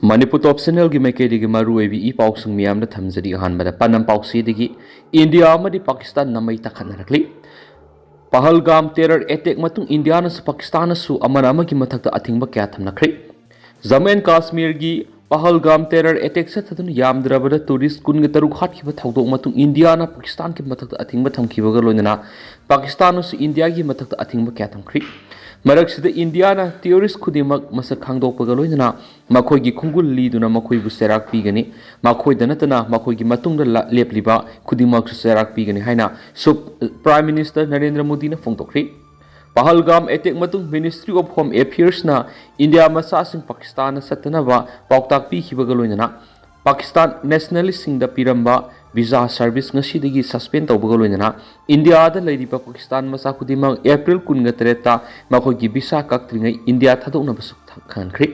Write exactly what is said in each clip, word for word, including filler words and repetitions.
ꯃꯅꯤꯄꯨꯔ ꯇꯣꯞ ꯆꯦꯅꯦꯜꯒꯤ ꯃꯥꯏꯀꯩꯗꯒꯤ ꯃꯔꯨꯑꯣꯏꯕ ꯏ ꯄꯥꯎꯁꯤꯡ ꯃꯌꯥꯝꯗ ꯊꯝꯖꯔꯤ꯫ ꯑꯍꯥꯟꯕꯗ ꯄꯥꯟꯗꯝ ꯄꯥꯎꯆꯦꯗꯒꯤ꯫ ꯏꯟꯗꯤꯌꯥ ꯑꯃꯗꯤ ꯄꯥꯀꯤꯁꯇꯥꯟꯅ ꯃꯩ ꯇꯥꯈꯠꯅꯔꯛꯂꯤ꯫ ꯄꯍꯜꯒꯥꯝ ꯇꯦꯔꯔ ꯑꯦꯇꯦꯛ ꯃꯇꯨꯡ ꯏꯟꯗꯤꯌꯥꯅꯁꯨ ꯄꯥꯀꯤꯁꯇꯥꯟꯅꯁꯨ ꯑꯃꯅ ꯑꯃꯒꯤ ꯃꯊꯛꯇ ꯑꯊꯤꯡꯕ ꯀꯌꯥ ꯊꯝꯅꯈ꯭ꯔꯦ꯫ ꯖꯝꯃꯨ ꯑꯦꯟ ꯀꯥꯁꯃꯤꯔꯒꯤ ꯄꯍꯜꯒꯥꯝ ꯇꯦꯔꯔ ꯑꯦꯇꯦꯛ ꯆꯠꯊꯗꯨꯅ ꯌꯥꯝꯗ꯭ꯔꯕꯗ ꯇꯨꯔꯤꯁ ꯀꯨꯟꯒ ꯇꯔꯨꯛ ꯍꯥꯠꯈꯤꯕ ꯊꯧꯗꯣꯛ ꯃꯇꯨꯡ ꯏꯟꯗꯤꯌꯥꯅ ꯄꯥꯀꯤꯁꯇꯥꯟꯒꯤ ꯃꯊꯛꯇ ꯑꯊꯤꯡꯕ ꯊꯝꯈꯤꯕꯒ ꯂꯣꯏꯅꯅ ꯄꯥꯀꯤꯁꯇꯥꯟꯅꯁꯨ ꯏꯟꯗꯤꯌꯥꯒꯤ ꯃꯊꯛꯇ ꯑꯊꯤꯡꯕ ꯀꯌꯥ ꯊꯝꯈ꯭ꯔꯤ꯫ ꯃꯔꯛꯁꯤꯗ ꯏꯟꯗꯤꯌꯥꯅ ꯇꯦꯔꯣꯔꯤꯁ ꯈꯨꯗꯤꯡꯃꯛ ꯃꯁꯛ ꯈꯪꯗꯣꯛꯄꯒ ꯂꯣꯏꯅꯅ ꯃꯈꯣꯏꯒꯤ ꯈꯣꯡꯒꯨꯜ ꯂꯤꯗꯨꯅ ꯃꯈꯣꯏꯕꯨ ꯆꯩꯔꯥꯛ ꯄꯤꯒꯅꯤ꯫ ꯃꯈꯣꯏꯗ ꯅꯠꯇꯅ ꯃꯈꯣꯏꯒꯤ ꯃꯇꯨꯡꯗ ꯂ-, ꯂꯦꯞꯂꯤꯕ ꯈꯨꯗꯤꯡꯃꯛꯁꯨ ꯆꯩꯔꯥꯛ ꯄꯤꯒꯅꯤ ꯍꯥꯏꯅ ꯁꯨꯞ-, ꯄ꯭ꯔꯥꯏꯝ ꯃꯤꯅꯤꯁꯇꯔ ꯅꯔꯦꯟꯗ꯭ꯔ ꯃꯣꯗꯤꯅ ꯐꯣꯡꯗꯣꯛꯈ꯭ꯔꯤ꯫ ꯄꯍꯜꯒꯥꯝ ꯑꯦꯇꯦꯛ ꯃꯇꯨꯡ ꯃꯤꯅꯤꯁꯇ꯭ꯔꯤ ꯑꯣꯐ ꯍꯣꯝ ꯑꯦꯐꯤꯌꯔꯁꯅ ꯏꯟꯗꯤꯌꯥ ꯃꯆꯥꯁꯤꯡ ꯄꯥꯀꯤꯁꯇꯥꯟꯗ ꯆꯠꯇꯅꯕ ꯄꯥꯎꯇꯥꯛ ꯄꯤꯈꯤꯕꯒ ꯂꯣꯏꯅꯅ ꯄꯥꯀꯤꯁꯇꯥꯟ ꯅꯦꯁꯅꯦꯂꯤꯁꯁꯤꯡꯗ ꯄꯤꯔꯝꯕ ꯚꯤꯖꯥ ꯁꯔꯚꯤꯁ ꯉꯁꯤꯗꯒꯤ ꯁꯁꯄꯦꯟ ꯇꯧꯕꯒ ꯂꯣꯏꯅꯅ ꯏꯟꯗꯤꯌꯥꯗ ꯂꯩꯔꯤꯕ ꯄꯥꯀꯤꯁꯇꯥꯟ ꯃꯆꯥ ꯈꯨꯗꯤꯡꯃꯛ ꯑꯦꯄ꯭ꯔꯤꯜ ꯀꯨꯟꯒ ꯇꯔꯦꯠꯇ ꯃꯈꯣꯏꯒꯤ ꯚꯤꯁꯥ ꯀꯛꯇ꯭ꯔꯤꯉꯩ ꯏꯟꯗꯤꯌꯥ ꯊꯥꯗꯣꯛꯅꯕꯁꯨ ꯊ-, ꯈꯪꯍꯟꯈ꯭ꯔꯤ꯫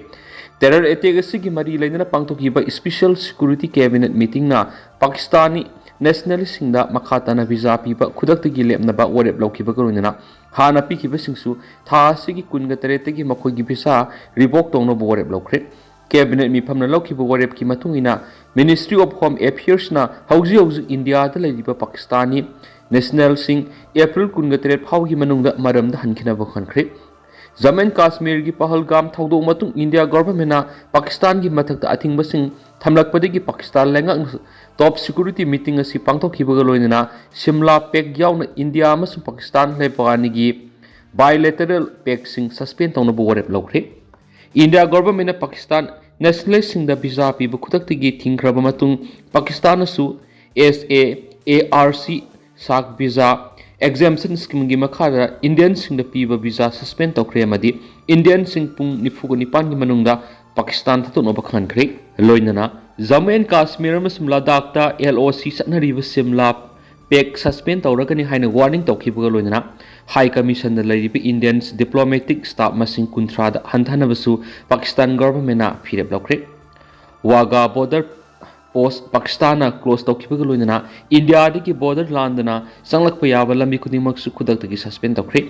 ꯇꯦꯔꯔ ꯑꯦꯇꯦꯛ ꯑꯁꯤꯒꯤ ꯃꯔꯤ ꯂꯩꯅꯅ ꯄꯥꯡꯊꯣꯛꯈꯤꯕ ꯏꯁꯄꯤꯁꯦꯜ ꯁꯦꯀ꯭ꯌꯨꯔꯤꯇꯤ ꯀꯦꯕꯤꯅꯦꯠ ꯃꯤꯇꯤꯡꯅ ꯄꯥꯀꯤꯁꯇꯥꯅꯤ ꯅꯦꯁꯅꯦꯂꯤꯁꯁꯤꯡꯗ ꯃꯈꯥ ꯇꯥꯅ ꯚꯤꯖꯥ ꯄꯤꯕ ꯈꯨꯗꯛꯇꯒꯤ ꯂꯦꯞꯅꯕ ꯋꯥꯔꯦꯞ ꯂꯧꯈꯤꯕꯒ ꯂꯣꯏꯅꯅ ꯍꯥꯟꯅ ꯄꯤꯈꯤꯕꯁꯤꯡꯁꯨ ꯊꯥ ꯑꯁꯤꯒꯤ ꯀꯨꯟꯒ ꯇꯔꯦꯠꯇꯒꯤ ꯃꯈꯣꯏꯒꯤ ꯚꯤꯁꯥ ꯔꯤꯚꯣꯛ ꯇꯧꯅꯕ ꯋꯥꯔꯦꯞ ꯂꯧꯈ꯭ꯔꯦ꯫ ꯀꯦꯕꯤꯅꯦꯠ ꯃꯤꯐꯝꯅ ꯂꯧꯈꯤꯕ ꯋꯥꯔꯦꯞꯀꯤ ꯃꯇꯨꯡ ꯏꯟꯅ ꯃꯤꯅꯤꯁꯇ꯭ꯔꯤ ꯑꯣꯐ ꯍꯣꯝ ꯑꯦꯐꯤꯌꯔꯁꯅ ꯍꯧꯖꯤꯛ ꯍꯧꯖꯤꯛ ꯏꯟꯗꯤꯌꯥꯗ ꯂꯩꯔꯤꯕ ꯄꯥꯀꯤꯁꯇꯥꯅꯤ ꯅꯦꯁꯅꯦꯜꯁꯤꯡ ꯑꯦꯄ꯭ꯔꯤꯜ ꯀꯨꯟꯒ ꯇꯔꯦꯠ ꯐꯥꯎꯒꯤ ꯃꯅꯨꯡꯗ ꯃꯔꯝꯗ ꯍꯟꯈꯤꯅꯕ ꯈꯟꯈ꯭ꯔꯦ꯫ ꯖꯝꯃꯨ ꯑꯦꯟ ꯀꯥꯁꯃꯤꯔꯒꯤ ꯄꯍꯜꯒꯥꯝ ꯊꯧꯗꯣꯛ ꯃꯇꯨꯡ ꯏꯟꯗꯤꯌꯥ ꯒꯣꯚꯔꯟꯃꯦꯟꯠꯅ ꯄꯥꯀꯤꯁꯇꯥꯟꯒꯤ ꯃꯊꯛꯇ ꯑꯊꯤꯡꯕꯁꯤꯡ ꯊꯝꯂꯛꯄꯗꯒꯤ ꯄꯥꯀꯤꯁꯇꯥꯟ ꯂꯩꯉꯥꯛꯅ ꯇꯣꯞ ꯁꯦꯀ꯭ꯌꯨꯔꯤꯇꯤ ꯃꯤꯇꯤꯡ ꯑꯁꯤ ꯄꯥꯡꯊꯣꯛꯈꯤꯕꯒ ꯂꯣꯏꯅꯅ ꯁꯤꯝꯂꯥ ꯄꯦꯛ ꯌꯥꯎꯅ ꯏꯟꯗꯤꯌꯥ ꯑꯃꯁꯨꯡ ꯄꯥꯀꯤꯁꯇꯥꯟ ꯂꯩꯕꯥꯛ ꯑꯅꯤꯒꯤ ꯕꯥꯏꯂꯦꯇꯔꯦꯜ ꯄꯦꯛꯁꯤꯡ ꯁꯁꯄꯦꯟ ꯇꯧꯅꯕ ꯋꯥꯔꯦꯞ ꯂꯧꯈ꯭ꯔꯦ꯫ ꯏꯟꯗꯤꯌꯥ ꯒꯣꯚꯔꯟꯃꯦꯟꯠꯅ ꯄꯥꯀꯤꯁꯇꯥꯟ ꯅꯦꯁꯅꯦꯂꯤꯁꯁꯤꯡꯗ ꯚꯤꯖꯥ ꯄꯤꯕ ꯈꯨꯗꯛꯇꯒꯤ ꯊꯤꯡꯈ꯭ꯔꯕ ꯃꯇꯨꯡ ꯄꯥꯀꯤꯁꯇꯥꯟꯅꯁꯨ ꯑꯦꯁ ꯑꯦ ꯑꯦ ꯑꯥꯔ ꯁꯤ ꯁꯥꯛ ꯚꯤꯖꯥ ꯑꯦꯛꯖꯦꯝꯁꯟ ꯁ꯭ꯀꯤꯝꯒꯤ ꯃꯈꯥꯗ ꯏꯟꯗꯤꯌꯟꯁꯤꯡꯗ ꯄꯤꯕ ꯚꯤꯖꯥ ꯁꯁꯄꯦꯟ ꯇꯧꯈ꯭ꯔꯦ ꯑꯃꯗꯤ ꯏꯟꯗꯤꯌꯟꯁꯤꯡ ꯄꯨꯡ ꯅꯤꯐꯨꯒ ꯅꯤꯄꯥꯟꯒꯤ ꯃꯅꯨꯡꯗ ꯄꯥꯀꯤꯁꯇꯥꯟ ꯊꯥꯗꯣꯛꯅꯕ ꯈꯪꯍꯟꯈ꯭ꯔꯦ꯫ ꯂꯣꯏꯅꯅ ꯖꯝꯃꯨ ꯑꯦꯟ ꯀꯥꯁꯃꯤꯔ ꯑꯃꯁꯨꯡ ꯂꯗꯥꯈꯇ ꯑꯦꯜ ꯑꯣ ꯁꯤ ꯆꯠꯅꯔꯤꯕ ꯁꯤꯝꯂꯥ ꯄꯦꯛ ꯁꯁꯄꯦꯟ ꯇꯧꯔꯒꯅꯤ ꯍꯥꯏꯅ ꯋꯥꯔꯅꯤꯡ ꯇꯧꯈꯤꯕꯒ ꯂꯣꯏꯅꯅ ꯍꯥꯏ ꯀꯃꯤꯁꯟꯗ ꯂꯩꯔꯤꯕ ꯏꯟꯗꯤꯌꯟꯁ ꯗꯤꯄ꯭ꯂꯣꯃꯦꯇꯤꯛ ꯁ꯭ꯇꯥꯐ ꯃꯁꯤꯡ ꯀꯨꯟꯊ꯭ꯔꯥꯗ ꯍꯟꯊꯅꯕꯁꯨ ꯄꯥꯀꯤꯁꯇꯥꯟ ꯒꯣꯚꯔꯟꯃꯦꯟꯠꯅ ꯐꯤꯔꯦꯞ ꯂꯧꯈ꯭ꯔꯦ꯫ ꯋꯥꯒꯥ ꯕꯣꯔꯗꯔ ꯄꯣꯁ ꯄꯥꯀꯤꯁꯇꯥꯟꯅ ꯀ꯭ꯂꯣꯖ ꯇꯧꯈꯤꯕꯒ ꯂꯣꯏꯅꯅ ꯏꯟꯗꯤꯌꯥꯗꯒꯤ ꯕꯣꯔꯗꯔ ꯂꯥꯟꯗꯨꯅ ꯆꯪꯂꯛꯄ ꯌꯥꯕ ꯂꯝꯕꯤ ꯈꯨꯗꯤꯡꯃꯛꯁꯨ ꯈꯨꯗꯛꯇꯒꯤ ꯁꯁꯄꯦꯟ ꯇꯧꯈ꯭ꯔꯦ꯫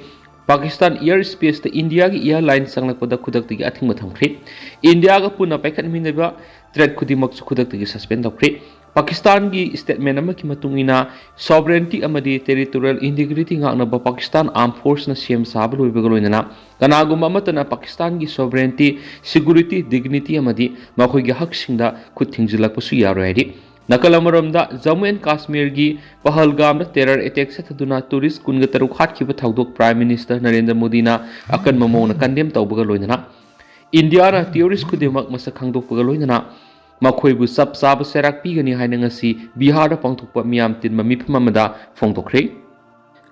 ꯄꯥꯀꯤꯁꯇꯥꯟ ꯏꯌꯔ ꯁ꯭ꯄꯦꯁꯇ ꯏꯟꯗꯤꯌꯥꯒꯤ ꯏꯌꯔꯂꯥꯏꯟ ꯆꯪꯂꯛꯄꯗ ꯈꯨꯗꯛꯇꯒꯤ ꯑꯊꯤꯡꯕ ꯊꯝꯈ꯭ꯔꯦ꯫ ꯏꯟꯗꯤꯌꯥꯒ ꯄꯨꯟꯅ ꯄꯥꯏꯈꯠꯃꯤꯟꯅꯕ ꯇ꯭ꯔꯦꯠ ꯈꯨꯗꯤꯡꯃꯛꯁꯨ ꯈꯨꯗꯛꯇꯒꯤ ꯁꯁꯄꯦꯟ ꯇꯧꯈ꯭ꯔꯦ꯫ ꯄꯥꯀꯤꯁꯇꯥꯟꯒꯤ ꯁ꯭ꯇꯦꯠꯃꯦꯟ ꯑꯃꯒꯤ ꯃꯇꯨꯡ ꯏꯟꯅ, ꯁꯣꯚꯔꯦꯟꯇꯤ ꯑꯃꯗꯤ ꯇꯦꯔꯤꯇꯣꯔꯤꯌꯦꯜ ꯏꯟꯇꯤꯒ꯭ꯔꯤꯇꯤ ꯉꯥꯛꯅꯕ ꯄꯥꯀꯤꯁꯇꯥꯟ ꯑꯥꯔꯝ ꯐꯣꯔꯁꯅ ꯁꯦꯝ ꯁꯥꯕ ꯂꯣꯏꯕꯒ ꯂꯣꯏꯅꯅ ꯀꯅꯥꯒꯨꯝꯕ ꯑꯃꯠꯇꯅ ꯄꯥꯀꯤꯁꯇꯥꯟꯒꯤ ꯁꯣꯚꯔꯦꯟꯇꯤ, ꯁꯤꯀ꯭ꯌꯨꯔꯤꯇꯤ, ꯗꯤꯒꯅꯤꯇꯤ ꯑꯃꯗꯤ ꯃꯈꯣꯏꯒꯤ ꯍꯛꯁꯤꯡꯗ ꯈꯨꯠ ꯊꯤꯡꯖꯤꯜꯂꯛꯄꯁꯨ ꯌꯥꯔꯣꯏ ꯍꯥꯏꯔꯤ꯫ ꯅꯥꯀꯜ ꯑꯃꯔꯣꯝꯗ, Jammu and ꯀꯥꯁꯃꯤꯔꯒꯤ ꯄꯍꯜꯒꯥꯝꯗ terror attack ꯆꯠꯊꯗꯨꯅ tourist ꯀꯨꯟꯒ ꯇꯔꯨꯛ ꯍꯥꯠꯈꯤꯕ ꯊꯧꯗꯣꯛ ꯄ꯭ꯔꯥꯏꯝ ꯃꯤꯅꯤꯁꯇꯔ ꯅꯔꯦꯟꯗ꯭ꯔ ꯃꯣꯗꯤꯅ ꯑꯀꯟꯕ ꯃꯑꯣꯡꯗ ꯀꯟꯗꯦꯝ ꯇꯧꯕꯒ ꯂꯣꯏꯅꯅ, ꯏꯟꯗꯤꯌꯥꯅ ꯇꯦꯔꯣꯔꯤꯁ ꯈꯨꯗꯤꯡꯃꯛ ꯃꯁꯛ ꯈꯪꯗꯣꯛꯄꯒ ꯂꯣꯏꯅꯅ ꯃꯈꯣꯏꯕꯨ ꯆꯞ ꯆꯥꯕ ꯆꯩꯔꯥꯛ ꯄꯤꯒꯅꯤ ꯍꯥꯏꯅ ꯉꯁꯤ ꯕꯤꯍꯥꯔꯗ ꯄꯥꯡꯊꯣꯛꯄ ꯃꯤꯌꯥꯝ ꯇꯤꯟꯕ ꯃꯤꯐꯝ ꯑꯃꯗ ꯐꯣꯡꯗꯣꯛꯈ꯭ꯔꯦ꯫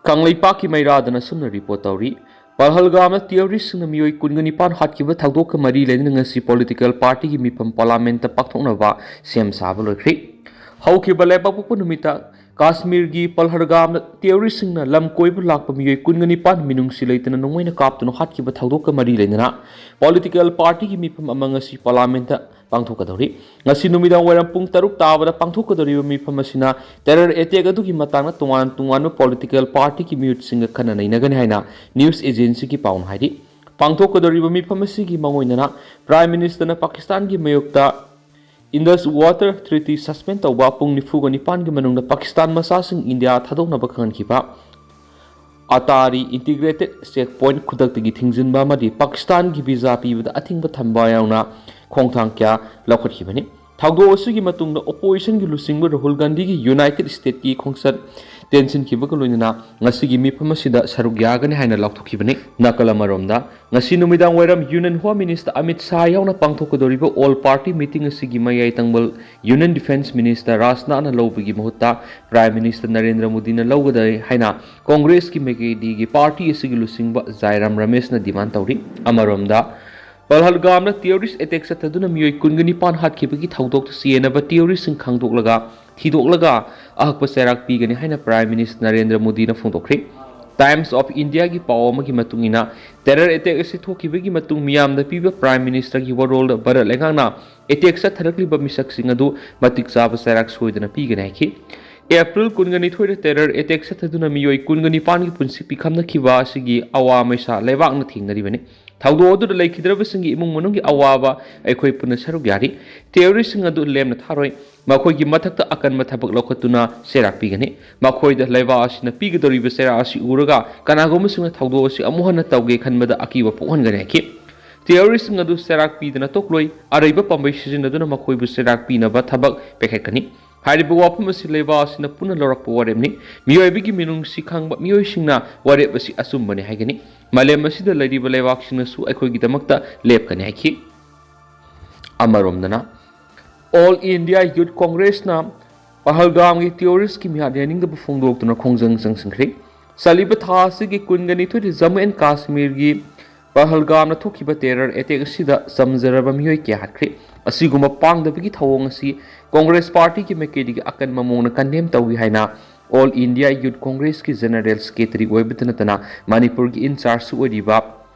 ꯀꯪꯂꯩꯄꯥꯛꯀꯤ ꯃꯩꯔꯥꯗꯅ ꯁꯨꯝꯅ ꯔꯤꯄꯣꯔꯠ ꯇꯧꯔꯤ꯫ ꯄꯍꯜꯒꯥꯝꯗ ꯇꯦꯔꯣꯔꯤꯁꯁꯤꯡꯅ ꯃꯤꯑꯣꯏ ꯀꯨꯟꯒ ꯅꯤꯄꯥꯟ ꯍꯥꯠꯈꯤꯕ ꯊꯧꯗꯣꯛꯀ ꯃꯔꯤ ꯂꯩꯅꯅ ꯉꯁꯤ ꯄꯣꯂꯤꯇꯤꯀꯦꯜ ꯄꯥꯔꯇꯤꯒꯤ ꯃꯤꯐꯝ ꯄꯥꯔꯂꯥꯃꯦꯟꯠꯇ ꯄꯥꯡꯊꯣꯛꯅꯕ ꯁꯦꯝ ꯁꯥꯕ ꯂꯣꯏꯈ꯭ꯔꯦ꯫ ꯍꯧꯈꯤꯕ ꯂꯩꯕꯥꯛꯄꯣꯛꯄ ꯅꯨꯃꯤꯠꯇ ꯀꯥꯁꯃꯤꯔꯒꯤ ꯄꯍꯜꯒꯥꯝꯗ ꯇꯦꯔꯣꯔꯤꯁꯁꯤꯡꯅ ꯂꯝ ꯀꯣꯏꯕ ꯂꯥꯛꯄ ꯃꯤꯑꯣꯏ ꯀꯨꯟꯒ ꯅꯤꯄꯥꯟ ꯃꯤꯅꯨꯡꯁꯤ ꯂꯩꯇꯅ ꯅꯣꯡꯃꯩꯅ ꯀꯥꯞꯇꯨꯅ ꯍꯥꯠꯈꯤꯕ ꯊꯧꯗꯣꯛꯀ ꯃꯔꯤ ꯂꯩꯅꯅ ꯄꯣꯂꯤꯇꯤꯀꯦꯜ ꯄꯥꯔꯇꯤꯒꯤ ꯃꯤꯐꯝ ꯑꯃ ꯉꯁꯤ ꯄꯥꯔꯂꯥꯃꯦꯟꯠꯇ ꯄꯥꯡꯊꯣꯛꯀꯗꯧꯔꯤ꯫ ꯉꯁꯤ ꯅꯨꯃꯤꯗꯥꯡ ꯋꯥꯏꯔꯝ ꯄꯨꯡ ꯇꯔꯨꯛ ꯇꯥꯕꯗ ꯄꯥꯡꯊꯣꯛꯀꯗꯧꯔꯤꯕ ꯃꯤꯐꯝ ꯑꯁꯤꯅ ꯇꯦꯔꯔ ꯑꯦꯇꯦꯛ ꯑꯗꯨꯒꯤ ꯃꯇꯥꯡꯗ ꯇꯣꯉꯥꯟ ꯇꯣꯉꯥꯟꯕ ꯄꯣꯂꯤꯇꯤꯀꯦꯜ ꯄꯥꯔꯇꯤꯒꯤ ꯃꯤꯍꯨꯠꯁꯤꯡꯒ ꯈꯟꯅ ꯅꯩꯅꯒꯅꯤ ꯍꯥꯏꯅ ꯅ꯭ꯌꯨꯁ ꯑꯦꯖꯦꯟꯁꯤꯒꯤ ꯄꯥꯎꯅ ꯍꯥꯏꯔꯤ꯫ ꯄꯥꯡꯊꯣꯛꯀꯗꯧꯔꯤꯕ ꯃꯤꯐꯝ ꯑꯁꯤꯒꯤ ꯃꯥꯡꯑꯣꯏꯅꯅ ꯄ꯭ꯔꯥꯏꯝ ꯃꯤꯅꯤꯁꯇꯔꯅ ꯄꯥꯀꯤꯁꯇꯥꯟꯒꯤ ꯃꯥꯌꯣꯛꯇ ꯏꯟꯗꯁ ꯋꯥꯇꯔ ꯇ꯭ꯔꯤꯇꯤ ꯁꯁꯄꯦꯟ ꯇꯧꯕ, ꯄꯨꯡ ꯅꯤꯐꯨꯒ ꯅꯤꯄꯥꯟꯒꯤ ꯃꯅꯨꯡꯗ ꯄꯥꯀꯤꯁꯇꯥꯟ ꯃꯆꯥꯁꯤꯡ ꯏꯟꯗꯤꯌꯥ ꯊꯥꯗꯣꯛꯅꯕ ꯈꯪꯍꯟꯈꯤꯕ, ꯑꯇꯥꯔꯤ ꯏꯟꯇꯤꯒ꯭ꯔꯦꯇꯦꯗ ꯆꯦꯛ ꯄꯣꯏꯟꯠ ꯈꯨꯗꯛꯇꯒꯤ ꯊꯤꯡꯖꯤꯟꯕ ꯑꯃꯗꯤ ꯄꯥꯀꯤꯁꯇꯥꯟꯒꯤ ꯚꯤꯖꯥ ꯄꯤꯕꯗ ꯑꯊꯤꯡꯕ ꯊꯝꯕ ꯌꯥꯎꯅ ꯈꯣꯡꯊꯥꯡ ꯀꯌꯥ ꯂꯧꯈꯠꯈꯤꯕꯅꯤ꯫ ꯊꯧꯗꯣꯛ ꯑꯁꯤꯒꯤ ꯃꯇꯨꯡꯗ ꯑꯣꯄꯣꯖꯤꯁꯟꯒꯤ ꯂꯨꯆꯤꯡꯕ ꯔꯥꯍꯨꯜ ꯒꯥꯟꯙꯤꯒꯤ ꯌꯨꯅꯥꯏꯇꯦꯗ ꯁ꯭ꯇꯦꯠꯀꯤ ꯈꯣꯡꯆꯠ ꯇꯦꯟꯁꯤꯟꯈꯤꯕꯒ ꯂꯣꯏꯅꯅ ꯉꯁꯤꯒꯤ ꯃꯤꯐꯝ ꯑꯁꯤꯗ ꯁꯔꯨꯛ ꯌꯥꯒꯅꯤ ꯍꯥꯏꯅ ꯂꯥꯎꯊꯣꯛꯈꯤꯕꯅꯤ꯫ ꯅꯥꯀꯜ ꯑꯃꯔꯣꯝꯗ, ꯉꯁꯤ ꯅꯨꯃꯤꯗꯥꯡ ꯋꯥꯏꯔꯝ union home minister Amit Shah ꯌꯥꯎꯅ ꯄꯥꯡꯊꯣꯛꯀꯗꯧꯔꯤꯕ ꯑꯣꯜ ꯄꯥꯔꯇꯤ ꯃꯤꯇꯤꯡ ꯑꯁꯤꯒꯤ ꯃꯌꯥꯏ ꯇꯪꯕꯜ ꯌꯨꯅꯤꯌꯟ ꯗꯤꯐꯦꯟꯁ ꯃꯤꯅꯤꯁꯇꯔ ꯔꯥꯖꯅꯥꯊꯅ ꯂꯧꯕꯒꯤ ꯃꯍꯨꯠꯇ ꯄ꯭ꯔꯥꯏꯝ ꯃꯤꯅꯤꯁꯇꯔ ꯅꯔꯦꯟꯗ꯭ꯔ ꯃꯣꯗꯤꯅ ꯂꯧꯒꯗꯧꯔꯤ ꯍꯥꯏꯅ ꯀꯣꯡꯒ꯭ꯔꯦꯁꯀꯤ ꯃꯥꯏꯀꯩꯗꯒꯤ ꯄꯥꯔꯇꯤ ꯑꯁꯤꯒꯤ ꯂꯨꯆꯤꯡꯕ ꯖꯥꯏꯔꯥꯝ ꯔꯃꯦꯁꯅ ꯗꯤꯃꯥꯟ ꯇꯧꯔꯤ꯫ ꯑꯃꯔꯣꯝꯗ, ꯄꯍꯜꯒꯥꯝꯗ ꯇꯦꯔꯣꯔꯤꯁ ꯑꯦꯇꯦꯛ ꯆꯠꯊꯗꯨꯅ ꯃꯤꯑꯣꯏ ꯀꯨꯟꯒ ꯅꯤꯄꯥꯟ ꯍꯥꯠꯈꯤꯕꯒꯤ ꯊꯧꯗꯣꯛꯇ ꯆꯦꯟꯅꯕ ꯇꯦꯔꯣꯔꯤꯁꯁꯤꯡ ꯈꯪꯗꯣꯛꯂꯒ, ꯊꯤꯗꯣꯛꯂꯒ ꯑꯍꯛꯄ ꯆꯩꯔꯥꯛ ꯄꯤꯒꯅꯤ ꯍꯥꯏꯅ ꯄ꯭ꯔꯥꯏꯝ ꯃꯤꯅꯤꯁꯇꯔ ꯅꯔꯦꯟꯗ꯭ꯔ ꯃꯣꯗꯤꯅ ꯐꯣꯡꯗꯣꯛꯈ꯭ꯔꯦ꯫ ꯇꯥꯏꯝꯁ ꯑꯣꯐ ꯏꯟꯗꯤꯌꯥꯒꯤ ꯄꯥꯎ ꯑꯃꯒꯤ ꯃꯇꯨꯡ ꯏꯟꯅ, ꯇꯦꯔꯔ ꯑꯦꯇꯦꯛ ꯑꯁꯤ ꯊꯣꯛꯈꯤꯕꯒꯤ ꯃꯇꯨꯡ ꯃꯤꯌꯥꯝꯗ ꯄꯤꯕ ꯄ꯭ꯔꯥꯏꯝ ꯃꯤꯅꯤꯁꯇꯔꯒꯤ ꯋꯥꯔꯣꯜꯗ ꯚꯥꯔꯠ ꯂꯩꯉꯥꯛꯅ ꯑꯦꯇꯦꯛ ꯆꯠꯊꯔꯛꯂꯤꯕ ꯃꯤꯁꯛꯁꯤꯡ ꯑꯗꯨ ꯃꯇꯤꯛ ꯆꯥꯕ ꯆꯩꯔꯥꯛ ꯁꯣꯏꯗꯅ ꯄꯤꯒꯅꯤ ꯍꯥꯏꯈꯤ꯫ ꯑꯦꯄ꯭ꯔꯤꯜ ꯀꯨꯟꯒ ꯅꯤꯊꯣꯏꯗ ꯇꯦꯔꯔ ꯑꯦꯇꯦꯛ ꯆꯠꯊꯗꯨꯅ ꯃꯤꯑꯣꯏ ꯀꯨꯟꯒ ꯅꯤꯄꯥꯟꯒꯤ ꯄꯨꯟꯁꯤ ꯄꯤꯈꯝꯅꯈꯤꯕ ꯑꯁꯤꯒꯤ ꯑꯋꯥ ꯃꯩꯁꯥ ꯂꯩꯕꯥꯛꯅ ꯊꯦꯡꯅꯔꯤꯕꯅꯤ꯫ ꯊꯧꯗꯣꯛ ꯑꯗꯨꯗ ꯂꯩꯈꯤꯗ꯭ꯔꯕꯁꯤꯡꯒꯤ ꯏꯃꯨꯡ ꯃꯅꯨꯡꯒꯤ ꯑꯋꯥꯕ ꯑꯩꯈꯣꯏ ꯄꯨꯟꯅ ꯁꯔꯨꯛ ꯌꯥꯔꯤ꯫ ꯇꯦꯔꯣꯔꯤꯁꯁꯤꯡ ꯑꯗꯨ ꯂꯦꯝꯅ ꯊꯥꯔꯣꯏ꯫ ꯃꯈꯣꯏꯒꯤ ꯃꯊꯛꯇ ꯑꯀꯟꯕ ꯊꯕꯛ ꯂꯧꯈꯠꯇꯨꯅ ꯆꯩꯔꯥꯛ ꯄꯤꯒꯅꯤ꯫ ꯃꯈꯣꯏꯗ ꯂꯩꯕꯥꯛ ꯑꯁꯤꯅ ꯄꯤꯒꯗꯧꯔꯤꯕ ꯆꯩꯔꯥꯛ ꯑꯁꯤ ꯎꯔꯒ ꯀꯅꯥꯒꯨꯝꯕꯁꯤꯡꯅ ꯊꯧꯗꯣꯛ ꯑꯁꯤ ꯑꯃꯨꯛ ꯍꯟꯅ ꯇꯧꯒꯦ ꯈꯟꯕꯗ ꯑꯀꯤꯕ ꯄꯣꯛꯍꯟꯒꯅꯤ ꯍꯥꯏꯈꯤ꯫ ꯇꯦꯔꯣꯔꯤꯁꯁꯤꯡ ꯑꯗꯨ ꯆꯩꯔꯥꯛ ꯄꯤꯗꯅ ꯇꯣꯛꯂꯣꯏ꯫ ꯑꯔꯩꯕ ꯄꯥꯝꯕꯩ ꯁꯤꯖꯤꯟꯅꯗꯨꯅ ꯃꯈꯣꯏꯕꯨ ꯆꯩꯔꯥꯛ ꯄꯤꯅꯕ ꯊꯕꯛ ꯄꯥꯏꯈꯠꯀꯅꯤ꯫ ꯍꯥꯏꯔꯤꯕ ꯋꯥꯐꯝ ꯑꯁꯤ ꯂꯩꯕꯥꯛ ꯑꯁꯤꯅ ꯄꯨꯟꯅ ꯂꯧꯔꯛꯄ ꯋꯥꯔꯦꯞꯅꯤ꯫ ꯃꯤꯑꯣꯏꯕꯒꯤ ꯃꯤꯅꯨꯡꯁꯤ ꯈꯪꯕ ꯃꯤꯑꯣꯏꯁꯤꯡꯅ ꯋꯥꯔꯦꯞ ꯑꯁꯤ ꯑꯆꯨꯝꯕꯅꯤ ꯍꯥꯏꯒꯅꯤ꯫ ꯃꯥꯂꯦꯝ ꯑꯁꯤꯗ ꯂꯩꯔꯤꯕ ꯂꯩꯕꯥꯛꯁꯤꯡꯅꯁꯨ ꯑꯩꯈꯣꯏꯒꯤꯗꯃꯛꯇ ꯂꯦꯞꯀꯅꯤ ꯍꯥꯏꯈꯤ꯫ ꯑꯃꯔꯣꯝꯗꯅ, ꯑꯣꯜ ꯏꯟꯗꯤꯌꯥ ꯌꯨꯠ ꯀꯣꯡꯒ꯭ꯔꯦꯁꯅ ꯄꯍꯜꯒꯥꯝꯒꯤ ꯇꯦꯔꯣꯔꯤꯁꯀꯤ ꯃꯤꯍꯥꯠ ꯌꯥꯅꯤꯡꯗꯕ ꯐꯣꯡꯗꯣꯛꯇꯨꯅ ꯈꯣꯡꯖꯪ ꯆꯪꯁꯤꯟꯈ꯭ꯔꯦ꯫ ꯆꯠꯂꯤꯕ ꯊꯥ ꯑꯁꯤꯒꯤ ꯀꯨꯟꯒ ꯅꯤꯊꯣꯏꯗ ꯖꯝꯃꯨ ꯑꯦꯟ ꯀꯥꯁꯃꯤꯔꯒꯤ ꯄꯍꯜꯒꯥꯝꯗ ꯊꯣꯛꯈꯤꯕ ꯇꯦꯔꯔ ꯑꯦꯇꯦꯛ ꯑꯁꯤꯗ ꯆꯝꯖꯔꯕ ꯃꯤꯑꯣꯏ ꯀꯌꯥ ꯍꯥꯠꯈ꯭ꯔꯦ꯫ ꯑꯁꯤꯒꯨꯝꯕ ꯄꯥꯡꯗꯕꯒꯤ ꯊꯧꯑꯣꯡ ꯑꯁꯤ ꯀꯣꯡꯒ꯭ꯔꯦꯁ ꯄꯥꯔꯇꯤꯒꯤ ꯃꯥꯏꯀꯩꯗꯒꯤ ꯑꯀꯟꯕ ꯃꯑꯣꯡꯗ ꯀꯟꯗꯦꯝ ꯇꯧꯏ ꯍꯥꯏꯅ ꯑꯣꯜ ꯏꯟꯗꯤꯌꯥ ꯌꯨꯠ ꯀꯣꯡꯒ꯭ꯔꯦꯁꯀꯤ ꯖꯦꯅꯔꯦꯜ ꯁꯦꯀ꯭ꯔꯦꯇꯔꯤ ꯑꯣꯏꯕꯇ ꯅꯠꯇꯅ ꯃꯅꯤꯄꯨꯔꯒꯤ ꯏꯟꯆꯥꯔꯖꯁꯨ ꯑꯣꯏꯔꯤꯕ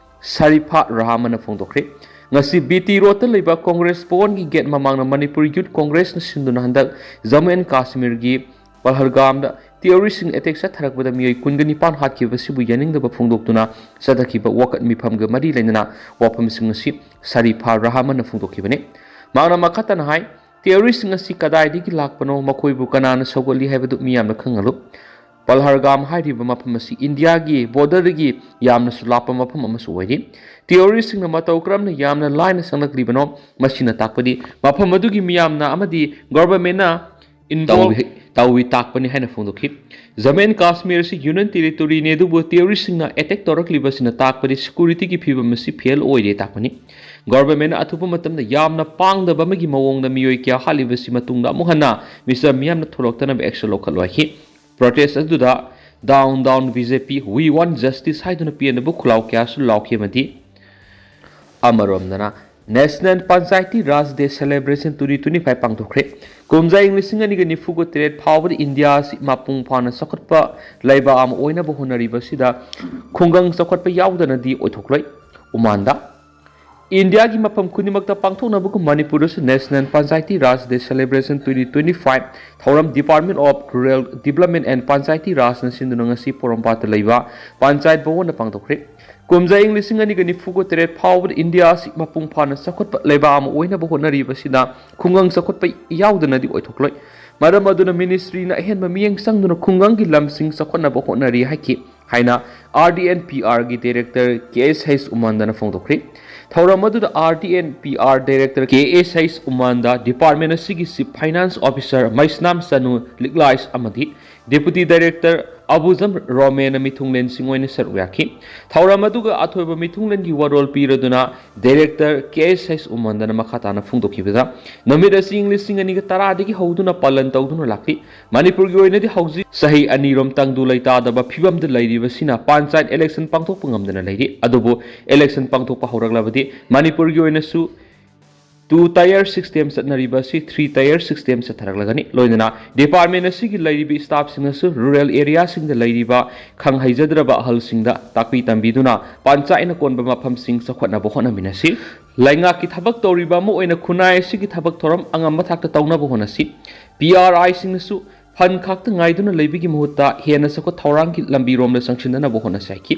ꯁꯔꯤꯐꯥ ꯔꯍꯃꯟꯅ ꯐꯣꯡꯗꯣꯛꯈ꯭ꯔꯦ꯫ ꯉꯁꯤ ꯕꯤ ꯇꯤ ꯔꯣꯗꯇ ꯂꯩꯕ ꯀꯣꯡꯒ꯭ꯔꯦꯁ ꯚꯋꯟꯒꯤ ꯒꯦꯠ ꯃꯃꯥꯡꯗ ꯃꯅꯤꯄꯨꯔ ꯌꯨꯠ ꯀꯣꯡꯒ꯭ꯔꯦꯁꯅ ꯁꯤꯟꯗꯨꯅ ꯍꯟꯗꯛ ꯖꯝꯃꯨ ꯑꯦꯟ ꯀꯥꯁꯃꯤꯔꯒꯤ ꯄꯍꯜꯒꯥꯝꯗ ꯇꯦꯔꯣꯔꯤꯁꯁꯤꯡ ꯑꯦꯇꯦꯛ ꯆꯠꯊꯔꯛꯄꯗ ꯃꯤꯑꯣꯏ ꯀꯨꯟꯒ ꯅꯤꯄꯥꯟ ꯍꯥꯠꯈꯤꯕꯁꯤꯕꯨ ꯌꯥꯅꯤꯡꯗꯕ ꯐꯣꯡꯗꯣꯛꯇꯨꯅ ꯆꯠꯊꯈꯤꯕ ꯋꯥꯀꯠ ꯃꯤꯐꯝꯒ ꯃꯔꯤ ꯂꯩꯅꯅ ꯋꯥꯐꯝꯁꯤꯡ ꯑꯁꯤ ꯁꯔꯤꯐꯥ ꯔꯍꯃꯟꯅ ꯐꯣꯡꯗꯣꯛꯈꯤꯕꯅꯤ꯫ ꯃꯍꯥꯛꯅ ꯃꯈꯥ ꯇꯥꯅ ꯍꯥꯏ, ꯇꯦꯔꯣꯔꯤꯁꯁꯤꯡ ꯑꯁꯤ ꯀꯗꯥꯏꯗꯒꯤ ꯂꯥꯛꯄꯅꯣ, ꯃꯈꯣꯏꯕꯨ ꯀꯅꯥꯅ ꯁꯧꯒꯠꯂꯤ ꯍꯥꯏꯕꯗꯨ ꯃꯤꯌꯥꯝꯅ ꯈꯪꯍꯜꯂꯨ꯫ ꯄꯜꯍꯔꯒꯥꯝ ꯍꯥꯏꯔꯤꯕ ꯃꯐꯝ ꯑꯁꯤ ꯏꯟꯗꯤꯌꯥꯒꯤ ꯕꯣꯔꯗꯔꯗꯒꯤ ꯌꯥꯝꯅꯁꯨ ꯂꯥꯞꯄ ꯃꯐꯝ ꯑꯃꯁꯨ ꯑꯣꯏꯔꯤ꯫ ꯇꯦꯔꯣꯔꯤꯁꯁꯤꯡꯅ ꯃꯇꯧ ꯀꯔꯝꯅ ꯌꯥꯝꯅ ꯂꯥꯏꯅ ꯆꯪꯂꯛꯂꯤꯕꯅꯣ, ꯃꯁꯤꯅ ꯇꯥꯛꯄꯗꯤ ꯃꯐꯝ ꯑꯗꯨꯒꯤ ꯃꯤꯌꯥꯝꯅ ꯑꯃꯗꯤ ꯒꯣꯚꯔꯟꯃꯦꯟꯠꯅ ꯏꯟꯚꯣꯜꯚ ꯇꯧꯏ, ꯇꯧꯏ ꯇꯥꯛꯄꯅꯤ ꯍꯥꯏꯅ ꯐꯣꯡꯗꯣꯛꯈꯤ꯫ ꯖꯝꯃꯨ ꯑꯦꯟ ꯀꯥꯁꯃꯤꯔ ꯑꯁꯤ ꯌꯨꯅꯤꯌꯟ ꯇꯦꯔꯤꯇꯣꯔꯤꯅꯤ, ꯑꯗꯨꯕꯨ ꯇꯦꯔꯣꯔꯤꯁꯁꯤꯡꯅ ꯑꯦꯇꯦꯛ ꯇꯧꯔꯛꯂꯤꯕ ꯑꯁꯤꯅ ꯇꯥꯛꯄꯗꯤ ꯁꯦꯀ꯭ꯌꯨꯔꯤꯇꯤꯒꯤ ꯐꯤꯕꯝ ꯑꯁꯤ ꯐꯦꯜ ꯑꯣꯏꯔꯦ ꯇꯥꯛꯄꯅꯤ꯫ ꯒꯣꯚꯔꯟꯃꯦꯟꯠꯅ ꯑꯊꯨꯕ ꯃꯇꯝꯗ ꯌꯥꯝꯅ ꯄꯥꯡꯗꯕ ꯑꯃꯒꯤ ꯃꯑꯣꯡꯗ ꯃꯤꯑꯣꯏ ꯀꯌꯥ ꯍꯥꯠꯂꯤꯕꯁꯤ ꯃꯇꯨꯡꯗ ꯑꯃꯨꯛ ꯍꯟꯅ ꯃꯤꯆꯝ ꯃꯤꯌꯥꯝꯅ ꯊꯣꯛꯂꯛꯇꯅꯕ ꯑꯦꯛꯁꯟ ꯂꯧꯈꯠꯂꯣ ꯍꯥꯏꯈꯤ꯫ ꯄ꯭ꯔꯣꯇꯦꯁ ꯑꯗꯨꯗ "Down, down B J P, we want justice" ꯍꯥꯏꯗꯨꯅ ꯄꯦꯟꯗꯕ ꯈꯨꯜꯂꯥꯎ ꯀꯌꯥꯁꯨ ꯂꯥꯎꯈꯤ꯫ ꯑꯃꯗꯤ ꯑꯃꯔꯣꯝꯗꯅ, ꯅꯦꯁꯅꯦꯜ ꯄꯟꯆꯥꯌꯇꯤ ꯔꯥꯖ ꯗꯦ ꯁꯦꯂꯦꯕ꯭ꯔꯦꯁꯟ ꯇ꯭ꯋꯦꯟꯇꯤ ꯇ꯭ꯋꯦꯟꯇꯤ ꯐꯥꯏꯚ ꯄꯥꯡꯊꯣꯛꯈ꯭ꯔꯦ꯫ ꯀꯨꯝꯖꯥ ꯏꯪ ꯂꯤꯁꯤꯡ ꯑꯅꯤꯒ ꯅꯤꯐꯨꯒ ꯇꯔꯦꯠ ꯐꯥꯎꯕꯗ ꯏꯟꯗꯤꯌꯥ ꯑꯁꯤ ꯃꯄꯨꯡ ꯐꯥꯅ ꯆꯥꯎꯈꯠꯄ ꯂꯩꯕꯥꯛ ꯑꯃ ꯑꯣꯏꯅꯕ ꯍꯣꯠꯅꯔꯤꯕꯁꯤꯗ ꯈꯨꯡꯒꯪ ꯆꯥꯎꯈꯠꯄ ꯌꯥꯎꯗꯅꯗꯤ ꯑꯣꯏꯊꯣꯛꯂꯣꯏ꯫ ꯎꯃꯥꯟꯗ ꯏꯟꯗꯤꯌꯥꯒꯤ ꯃꯐꯝ ꯈꯨꯗꯤꯡꯃꯛꯇ ꯄꯥꯡꯊꯣꯛꯅꯕꯒꯨꯝ ꯃꯅꯤꯄꯨꯔꯗꯁꯨ National Panchayati Raj Day Celebration twenty twenty-five ꯊꯧꯔꯝ Department of Rural Development and Panchayati Rajꯅ ꯁꯤꯟꯗꯨꯅ ꯉꯁꯤ ꯄꯣꯔꯣꯝꯄꯥꯠꯇ ꯂꯩꯕ ꯄꯟꯆꯥꯌꯠ ꯚꯋꯟꯗ ꯄꯥꯡꯊꯣꯛꯈ꯭ꯔꯦ꯫ ꯀꯨꯝꯖꯥ ꯏꯪ ꯂꯤꯁꯤꯡ ꯑꯅꯤꯒ ꯅꯤꯐꯨꯒ ꯇꯔꯦꯠ ꯐꯥꯎꯕꯗ ꯏꯟꯗꯤꯌꯥ ꯑꯁꯤ ꯃꯄꯨꯡ ꯐꯥꯅ ꯆꯥꯎꯈꯠꯄ ꯂꯩꯕꯥꯛ ꯑꯃ ꯑꯣꯏꯅꯕ ꯍꯣꯠꯅꯔꯤꯕꯁꯤꯗ ꯈꯨꯡꯒꯪ ꯆꯥꯎꯈꯠꯄ ꯌꯥꯎꯗꯅꯗꯤ ꯑꯣꯏꯊꯣꯛꯂꯣꯏ꯫ ꯃꯔꯝ ꯑꯗꯨꯅ ministryꯅ ꯑꯍꯦꯟꯕ ꯃꯤꯠꯌꯦꯡ ꯆꯪꯗꯨꯅ ꯈꯨꯡꯒꯪꯒꯤ ꯂꯝꯁꯤꯡ ꯆꯥꯎꯈꯠꯅꯕ ꯍꯣꯠꯅꯔꯤ ꯍꯥꯏꯈꯤ ꯍꯥꯏꯅ R D and P Rꯒꯤ director K S H ꯎꯃꯟꯗꯅ ꯐꯣꯡꯗꯣꯛꯈ꯭ꯔꯦ꯫ ꯊꯧꯔꯝ ꯑꯗꯨꯗ R D and P R director K S H ꯎꯃꯟꯗ, department ꯑꯁꯤꯒꯤ chief finance officer ꯃꯩꯁꯅꯥꯝ ꯆꯅꯨ ꯂꯤꯛꯂꯥꯏꯁ ꯑꯃꯗꯤ deputy director ꯑꯕꯨꯖꯝ ꯔꯣꯃꯦꯅ ꯃꯤꯊꯨꯡꯂꯦꯟꯁꯤꯡ ꯑꯣꯏꯅ ꯁꯔꯨꯛ ꯌꯥꯈꯤ꯫ ꯊꯧꯔꯝ ꯑꯗꯨꯒ ꯑꯊꯣꯏꯕ ꯃꯤꯊꯨꯡꯂꯦꯟꯒꯤ ꯋꯥꯔꯣꯜ ꯄꯤꯔꯗꯨꯅ director K S H ꯎꯃꯟꯗꯅ ꯃꯈꯥ ꯇꯥꯅ ꯐꯣꯡꯗꯣꯛꯈꯤꯕꯗ, ꯅꯨꯃꯤꯠ ꯑꯁꯤ ꯏꯪ ꯂꯤꯁꯤꯡ ꯑꯅꯤꯒ ꯇꯔꯥꯗꯒꯤ ꯍꯧꯗꯨꯅ ꯄꯥꯂꯟ ꯇꯧꯗꯨꯅ ꯂꯥꯛꯂꯤ꯫ ꯃꯅꯤꯄꯨꯔꯒꯤ ꯑꯣꯏꯅꯗꯤ ꯍꯧꯖꯤꯛ ꯆꯍꯤ ꯑꯅꯤꯔꯣꯝ ꯇꯪꯗꯨ ꯂꯩꯇꯥꯗꯕ ꯐꯤꯕꯝꯗ ꯂꯩꯔꯤꯕꯁꯤꯅ ꯄꯟꯆꯥꯌꯠ election ꯄꯥꯡꯊꯣꯛꯄ ꯉꯝꯗꯅ ꯂꯩꯔꯤ꯫ ꯑꯗꯨꯕꯨ election ꯄꯥꯡꯊꯣꯛꯄ ꯍꯧꯔꯛꯂꯕꯗꯤ ꯃꯅꯤꯄꯨꯔꯒꯤ ꯑꯣꯏꯅꯁꯨ two tier system ꯆꯠꯅꯔꯤꯕ ꯑꯁꯤ three tier system ꯆꯠꯊꯔꯛꯂꯒꯅꯤ꯫ ꯂꯣꯏꯅꯅ department ꯑꯁꯤꯒꯤ ꯂꯩꯔꯤꯕ staffꯁꯤꯡꯅꯁꯨ rural areaꯁꯤꯡꯗ ꯂꯩꯔꯤꯕ ꯈꯪ ꯍꯩꯖꯗ꯭ꯔꯕ ꯑꯍꯜꯁꯤꯡꯗ ꯇꯥꯛꯄꯤ ꯇꯝꯕꯤꯗꯨꯅ ꯄꯟꯆꯥꯌꯠꯅ ꯀꯣꯟꯕ ꯃꯐꯝꯁꯤꯡ ꯆꯥꯎꯈꯠꯅꯕ ꯍꯣꯠꯅꯃꯤꯟꯅꯁꯤ꯫ ꯂꯩꯉꯥꯛꯀꯤ ꯊꯕꯛ ꯇꯧꯔꯤꯕ ꯑꯃ ꯑꯣꯏꯅ ꯈꯨꯟꯅꯥꯏ ꯑꯁꯤꯒꯤ ꯊꯕꯛ ꯊꯧꯔꯝ ꯑꯉꯝꯕ ꯊꯥꯛꯇ ꯇꯧꯅꯕ ꯍꯣꯠꯅꯁꯤ꯫ P R Iꯁꯤꯡꯅꯁꯨ fund ꯈꯛꯇ ꯉꯥꯏꯗꯨꯅ ꯂꯩꯕꯒꯤ ꯃꯍꯨꯠꯇ ꯍꯦꯟꯅ ꯆꯥꯎꯈꯠ ꯊꯧꯔꯥꯡꯒꯤ ꯂꯝꯕꯤꯔꯣꯝꯗ ꯆꯪꯁꯤꯟꯅꯅꯕ ꯍꯣꯠꯅꯁꯤ ꯍꯥꯏꯈꯤ꯫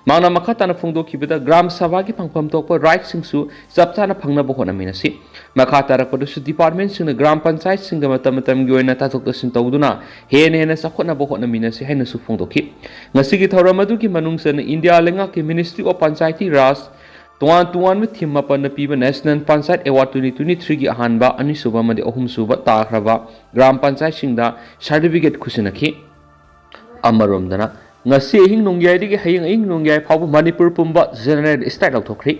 ꯃꯍꯥꯛꯅ ꯃꯈꯥ ꯇꯥꯅ ꯐꯣꯡꯗꯣꯛꯈꯤꯕꯗ, ꯒ꯭ꯔꯥꯝ ꯁꯚꯥꯒꯤ ꯐꯪꯐꯝ ꯊꯣꯛꯄ rightꯁꯤꯡꯁꯨ ꯆꯞ ꯆꯥꯅ ꯐꯪꯅꯕ ꯍꯣꯠꯅꯃꯤꯟꯅꯁꯤ꯫ ꯃꯈꯥ ꯇꯥꯔꯛꯄꯗꯁꯨ departmentꯁꯤꯡꯅ ꯒ꯭ꯔꯥꯝ ꯄꯟꯆꯥꯌꯠꯁꯤꯡꯒ ꯃꯇꯝ ꯃꯇꯝꯒꯤ ꯑꯣꯏꯅ ꯇꯥꯊꯣꯛ ꯇꯥꯁꯤꯟ ꯇꯧꯗꯨꯅ ꯍꯦꯟꯅ ꯍꯦꯟꯅ ꯆꯥꯎꯈꯠꯅꯕ ꯍꯣꯠꯅꯃꯤꯟꯅꯁꯤ ꯍꯥꯏꯅꯁꯨ ꯐꯣꯡꯗꯣꯛꯈꯤ꯫ ꯉꯁꯤꯒꯤ ꯊꯧꯔꯝ ꯑꯗꯨꯒꯤ ꯃꯅꯨꯡ ꯆꯟꯅ ꯏꯟꯗꯤꯌꯥ ꯂꯩꯉꯥꯛꯀꯤ Ministry of Panchayati Raj ꯇꯣꯉꯥꯟ ꯇꯣꯉꯥꯟꯕ theme ꯃꯥꯄꯟꯅ ꯄꯤꯕ National Panchayat Award twenty twenty-threeꯒꯤ ꯑꯍꯥꯟꯕ, ꯑꯅꯤꯁꯨꯕ ꯑꯃꯗꯤ ꯑꯍꯨꯝꯁꯨꯕ ꯇꯥꯈ꯭ꯔꯕ ꯒ꯭ꯔꯥꯝ ꯄꯟꯆꯥꯌꯠꯁꯤꯡꯗ certificate ꯈꯨꯠꯁꯤꯟꯅꯈꯤ꯫ ꯑꯃꯔꯣꯝꯗꯅ, ꯉꯁꯤ ꯑꯍꯤꯡ ꯅꯣꯡꯌꯥꯏꯗꯒꯤ ꯍꯌꯦꯡ ꯑꯍꯤꯡ ꯅꯣꯡꯌꯥꯏ ꯐꯥꯎꯕ ꯃꯅꯤꯄꯨꯔ ꯄꯨꯝꯕ general strike ꯂꯧꯊꯣꯛꯈ꯭ꯔꯤ꯫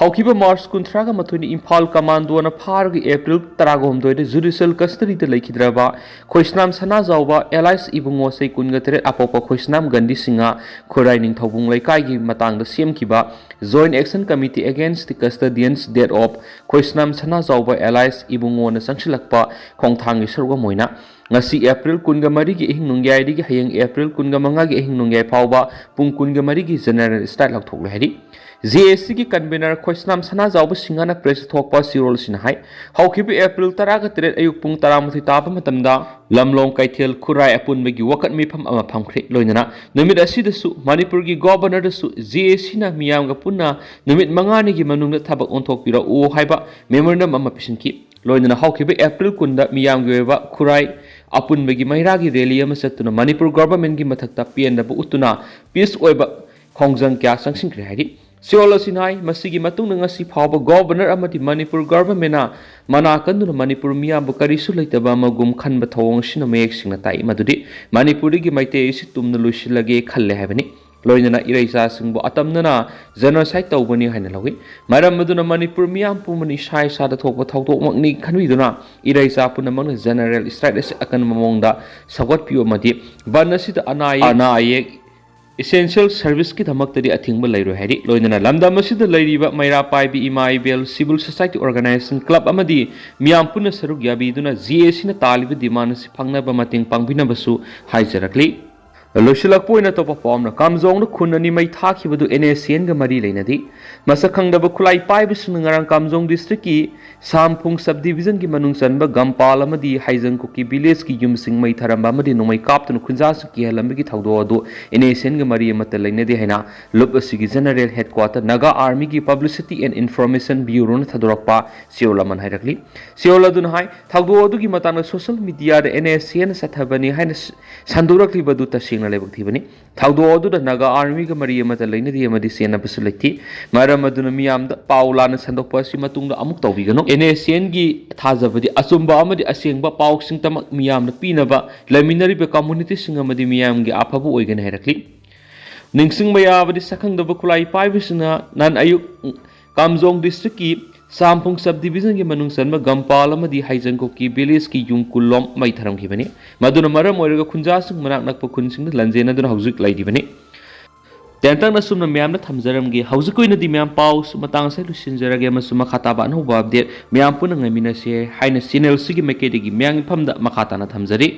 ꯍꯧꯈꯤꯕ ꯃꯥꯔꯆ ꯀꯨꯟꯊ꯭ꯔꯥꯒ ꯃꯥꯊꯣꯏꯅꯤ ꯏꯝꯐꯥꯜ commandoꯅ ꯐꯥꯔꯒ ꯑꯦꯄ꯭ꯔꯤꯜ ꯇꯔꯥꯒ ꯍꯨꯝꯗꯣꯏꯗ judicial custodyꯗ ꯂꯩꯈꯤꯗ꯭ꯔꯕ ꯈꯣꯏꯁꯅꯥꯝ ꯁꯅꯥꯖꯥꯎꯕ alias ꯏꯕꯨꯡꯉꯣ ꯆꯍꯤ ꯀꯨꯟꯒ ꯇꯔꯦꯠ, ꯑꯄꯣꯛꯄ ꯈꯣꯏꯁꯅꯥꯝ ꯒꯟꯗꯤ ꯁꯤꯡꯍ, ꯈꯨꯔꯥꯏ ꯅꯤꯡꯊꯧꯕꯨꯡ ꯂꯩꯀꯥꯏꯒꯤ ꯃꯇꯥꯡꯗ ꯁꯦꯝꯈꯤꯕ Joint Action Committee Against the Custodian's Death of ꯈꯣꯏꯁꯅꯥꯝ Sanajaoba alias ꯏꯕꯨꯡꯉꯣꯅ ꯆꯪꯁꯤꯜꯂꯛꯄ ꯈꯣꯡꯊꯥꯡꯒꯤ ꯁꯔꯨꯛ ꯑꯃ ꯑꯣꯏꯅ ꯉꯁꯤ ꯑꯦꯄ꯭ꯔꯤꯜ ꯀꯨꯟꯒ ꯃꯔꯤꯒꯤ ꯑꯍꯤꯡ ꯅꯣꯡꯌꯥꯏꯗꯒꯤ ꯍꯌꯦꯡ ꯑꯦꯄ꯭ꯔꯤꯜ ꯀꯨꯟꯒ ꯃꯉꯥꯒꯤ ꯑꯍꯤꯡ ꯅꯣꯡꯌꯥꯏ ꯐꯥꯎꯕ ꯄꯨꯡ ꯀꯨꯟꯒ ꯃꯔꯤꯒꯤ general strike ꯂꯧꯊꯣꯛꯂꯦ ꯍꯥꯏꯔꯤ꯫ ꯖꯦ ꯑꯦ ꯁꯤꯒꯤ convener ꯈꯣꯏꯁꯅꯥꯝ ꯁꯅꯥꯖꯥꯎꯕ ꯁꯤꯡꯍꯅ press ꯊꯣꯛꯄ ꯆꯦꯔꯣꯜ ꯑꯁꯤꯅ ꯍꯥꯏ, ꯍꯧꯈꯤꯕ April ꯇꯔꯥꯒ ꯇꯔꯦꯠ ꯑꯌꯨꯛ ꯄꯨꯡ ꯇꯔꯥꯃꯥꯊꯣꯏ ꯇꯥꯕ ꯃꯇꯝꯗ ꯂꯝꯂꯣꯡ ꯀꯩꯊꯦꯜ ꯈꯨꯔꯥꯏ ꯑꯄꯨꯟꯕꯒꯤ ꯋꯥꯀꯠ ꯃꯤꯐꯝ ꯑꯃ ꯐꯝꯈ꯭ꯔꯦ꯫ ꯂꯣꯏꯅꯅ ꯅꯨꯃꯤꯠ ꯑꯁꯤꯗꯁꯨ ꯃꯅꯤꯄꯨꯔꯒꯤ Governorꯗꯁꯨ ꯖꯦ ꯑꯦ ꯁꯤꯅ ꯃꯤꯌꯥꯝꯒ ꯄꯨꯟꯅ ꯅꯨꯃꯤꯠ ꯃꯉꯥꯅꯤꯒꯤ ꯃꯅꯨꯡꯗ ꯊꯕꯛ ꯑꯣꯟꯊꯣꯛꯄꯤꯔꯛꯎ ꯍꯥꯏꯕ memorandum ꯑꯃ ꯄꯤꯁꯤꯟꯈꯤ꯫ ꯂꯣꯏꯅꯅ ꯍꯧꯈꯤꯕ April ꯀꯨꯟꯗ ꯃꯤꯌꯥꯝꯒꯤ ꯑꯣꯏꯕ ꯈꯨꯔꯥꯏ ꯑꯄꯨꯟꯕꯒꯤ ꯃꯩꯔꯥꯒꯤ rally ꯑꯃ ꯆꯠꯇꯨꯅ ꯃꯅꯤꯄꯨꯔ governmentꯒꯤ ꯃꯊꯛꯇ ꯄꯦꯟꯗꯕ ꯎꯠꯇꯨꯅ peace ꯑꯣꯏꯕ ꯈꯣꯡꯖꯪ ꯀꯌꯥ ꯆꯪꯁꯤꯟꯈ꯭ꯔꯦ ꯍꯥꯏꯔꯤ꯫ ꯆꯦꯔꯣꯜ ꯑꯁꯤꯅ ꯍꯥꯏ, ꯃꯁꯤꯒꯤ ꯃꯇꯨꯡꯗ ꯉꯁꯤ ꯐꯥꯎꯕ Governor ꯑꯃꯗꯤ ꯃꯅꯤꯄꯨꯔ governmentꯅ ꯃꯅꯥ ꯀꯟꯗꯨꯅ ꯃꯅꯤꯄꯨꯔ ꯃꯤꯌꯥꯝꯕꯨ ꯀꯔꯤꯁꯨ ꯂꯩꯇꯕ ꯑꯃꯒꯨꯝ ꯈꯟꯕ ꯊꯧꯑꯣꯡ ꯑꯁꯤꯅ ꯃꯌꯦꯛ ꯁꯦꯡꯅ ꯇꯥꯛꯏ ꯃꯗꯨꯗꯤ ꯃꯅꯤꯄꯨꯔꯗꯒꯤ ꯃꯩꯇꯩ ꯑꯁꯤ ꯇꯨꯝꯅ ꯂꯣꯏꯁꯤꯜꯂꯒꯦ ꯈꯜꯂꯦ ꯍꯥꯏꯕꯅꯤ꯫ ꯂꯣꯏꯅꯅ ꯏꯔꯩꯆꯥꯁꯤꯡꯕꯨ ꯑꯇꯝꯅꯅ genocide ꯇꯧꯕꯅꯤ ꯍꯥꯏꯅ ꯂꯧꯏ꯫ ꯃꯔꯝ ꯑꯗꯨꯅ ꯃꯅꯤꯄꯨꯔ ꯃꯤꯌꯥꯝ ꯄꯨꯝꯕꯅ ꯏꯁꯥ ꯏꯁꯥꯗ ꯊꯣꯛꯄ ꯊꯧꯗꯣꯛꯃꯛꯅꯤ ꯈꯟꯕꯤꯗꯨꯅ ꯏꯔꯩꯆꯥ ꯄꯨꯝꯅꯃꯛꯅ general strike ꯑꯁꯤ ꯑꯀꯟꯕ ꯃꯑꯣꯡꯗ ꯁꯧꯒꯠꯄꯤꯌꯨ ꯑꯃꯗꯤ ꯕꯟ ꯑꯁꯤꯗ ꯑꯅꯥ ꯑꯌꯦꯛ, ꯑꯅꯥ ꯑꯌꯦꯛ, essential serviceꯀꯤꯗꯃꯛꯇꯗꯤ ꯑꯊꯤꯡꯕ ꯂꯩꯔꯣꯏ ꯍꯥꯏꯔꯤ꯫ ꯂꯣꯏꯅꯅ ꯂꯝꯗꯝ ꯑꯁꯤꯗ ꯂꯩꯔꯤꯕ ꯃꯩꯔꯥ ꯄꯥꯏꯕꯤ ꯏꯃꯥ ꯏꯕꯦꯜ, civil society organization, club ꯑꯃꯗꯤ ꯃꯤꯌꯥꯝ ꯄꯨꯟꯅ ꯁꯔꯨꯛ ꯌꯥꯕꯤꯗꯨꯅ ꯖꯦ ꯑꯦ ꯁꯤꯅ ꯇꯥꯜꯂꯤꯕ demand ꯑꯁꯤ ꯐꯪꯅꯕ ꯃꯇꯦꯡ ꯄꯥꯡꯕꯤꯅꯕꯁꯨ ꯍꯥꯏꯖꯔꯛꯂꯤ꯫ ꯂꯣꯏꯁꯤꯜꯂꯛꯄ ꯑꯣꯏꯅ ꯑꯇꯣꯞꯄ ꯄꯥꯎ ꯑꯃꯅ, ꯀꯥꯝꯖꯣꯡꯗ ꯈꯨꯟ ꯑꯅꯤ ꯃꯩ ꯊꯥꯈꯤꯕꯗꯨ N A C Nꯒ ꯃꯔꯤ ꯂꯩꯅꯗꯦ꯫ ꯃꯁꯛ ꯈꯪꯗꯕ ꯈꯨꯠꯂꯥꯏ ꯄꯥꯏꯕꯁꯤꯡꯅ ꯉꯔꯥꯡ ꯀꯥꯝꯖꯣꯡ districtꯀꯤ ꯁꯥꯝꯐꯨꯡ subdivisionꯒꯤ ꯃꯅꯨꯡ ꯆꯟꯕ ꯒꯝꯄꯥꯜ ꯑꯃꯗꯤ ꯍꯩꯖꯪ ꯀꯨꯀꯤ villageꯀꯤ ꯌꯨꯝꯁꯤꯡ ꯃꯩ ꯊꯥꯔꯝꯕ ꯑꯃꯗꯤ ꯅꯣꯡꯃꯩ ꯀꯥꯞꯇꯨꯅ ꯈꯨꯟꯖꯥꯁꯤꯡ ꯀꯤꯍꯜꯂꯝꯕꯒꯤ ꯊꯧꯗꯣꯛ ꯑꯗꯨ N A C Nꯒ ꯃꯔꯤ ꯑꯃꯠꯇ ꯂꯩꯅꯗꯦ ꯍꯥꯏꯅ ꯂꯨꯞ ꯑꯁꯤꯒꯤ general headquarter Naga Armyꯒꯤ Publicity and Information Bureauꯅ ꯊꯥꯗꯣꯔꯛꯄ ꯆꯦꯔꯣꯜ ꯑꯃꯅ ꯍꯥꯏꯔꯛꯂꯤ꯫ ꯆꯦꯔꯣꯜ ꯑꯗꯨꯅ ꯍꯥꯏ, ꯊꯧꯗꯣꯛ ꯑꯗꯨꯒꯤ ꯃꯇꯥꯡꯗ social mediaꯗ N A C Nꯅ ꯆꯠꯊꯕꯅꯤ ꯍꯥꯏꯅ ꯁ-, ꯁꯟꯗꯣꯔꯛꯂꯤꯕꯗꯨ ꯇꯁꯦꯡꯅ ꯂꯥꯏꯕꯛ ꯊꯤꯕꯅꯤ꯫ ꯊꯧꯗꯣꯛ ꯑꯗꯨꯗ ꯅꯥꯒꯥ ꯑꯥꯔꯃꯤꯒ ꯃꯔꯤ ꯑꯃꯠꯇ ꯂꯩꯅꯗꯦ ꯑꯃꯗꯤ ꯆꯦꯟꯅꯕꯁꯨ ꯂꯩꯇꯦ꯫ ꯃꯔꯝ ꯑꯗꯨꯅ ꯃꯤꯌꯥꯝꯗ ꯄꯥꯎ ꯂꯥꯟꯅ ꯁꯟꯗꯣꯛꯄ ꯑꯁꯤ ꯃꯇꯨꯡꯗ ꯑꯃꯨꯛ ꯇꯧꯕꯤꯒꯅꯨ꯫ N A C Nꯒꯤ ꯊꯥꯖꯕꯗꯤ ꯑꯆꯨꯝꯕ ꯑꯃꯗꯤ ꯑꯁꯦꯡꯕ ꯄꯥꯎꯁꯤꯡꯇꯃꯛ ꯃꯤꯌꯥꯝꯅ ꯄꯤꯅꯕ ꯂꯩꯃꯤꯟꯅꯔꯤꯕ communityꯁꯤꯡ ꯑꯃꯗꯤ ꯃꯤꯌꯥꯝꯒꯤ ꯑꯐꯕ ꯑꯣꯏꯒꯅꯤ ꯍꯥꯏꯔꯛꯂꯤ꯫ ꯅꯤꯡꯁꯤꯡꯕ ꯌꯥꯕꯗꯤ, ꯁꯛꯈꯪꯗꯕ ꯈꯨꯠꯂꯥꯏ ꯄꯥꯏꯕꯁꯤꯡꯅ ꯅꯍꯥꯟ ꯑꯌꯨꯛ ꯀꯥꯝꯖꯣꯡ districtꯀꯤ ꯁꯥꯝꯐꯨꯡ subdivisionꯒꯤ ꯃꯅꯨꯡ ꯆꯟꯕ ꯒꯝꯄꯥꯜ ꯑꯃꯗꯤ ꯍꯩꯖꯪꯀꯣꯛꯀꯤ villageꯀꯤ ꯌꯨꯝ ꯀꯨꯟꯂꯣꯝ ꯃꯩ ꯊꯥꯔꯝꯈꯤꯕꯅꯤ꯫ ꯃꯗꯨꯅ ꯃꯔꯝ ꯑꯣꯏꯔꯒ ꯈꯨꯟꯖꯥꯁꯤꯡ ꯃꯅꯥꯛ ꯅꯛꯄ ꯈꯨꯟꯁꯤꯡꯗ ꯂꯥꯟꯖꯦꯟꯅꯗꯨꯅ ꯍꯧꯖꯤꯛ ꯂꯩꯔꯤꯕꯅꯤ꯫ ꯇꯦꯟꯇꯛꯅ ꯁꯨꯝꯅ ꯃꯌꯥꯝꯗ ꯊꯝꯖꯔꯝꯒꯦ꯫ ꯍꯧꯖꯤꯛꯀꯤ ꯑꯣꯏꯅꯗꯤ ꯃꯌꯥꯝ ꯄꯥꯎꯁꯨ ꯃꯇꯥꯡ ꯑꯁꯤꯗ ꯂꯣꯏꯁꯤꯟꯖꯔꯒꯦ ꯑꯃꯁꯨꯡ ꯃꯈꯥ ꯇꯥꯕ ꯑꯅꯧꯕ update ꯃꯌꯥꯝ ꯄꯨꯟꯅ ꯉꯥꯏꯃꯤꯟꯅꯁꯦ ꯍꯥꯏꯅ channelꯁꯤꯒꯤ ꯃꯥꯏꯀꯩꯗꯒꯤ ꯃꯌꯥꯝꯒꯤ ꯃꯐꯝꯗ ꯃꯈꯥ ꯇꯥꯅ ꯊꯝꯖꯔꯤ꯫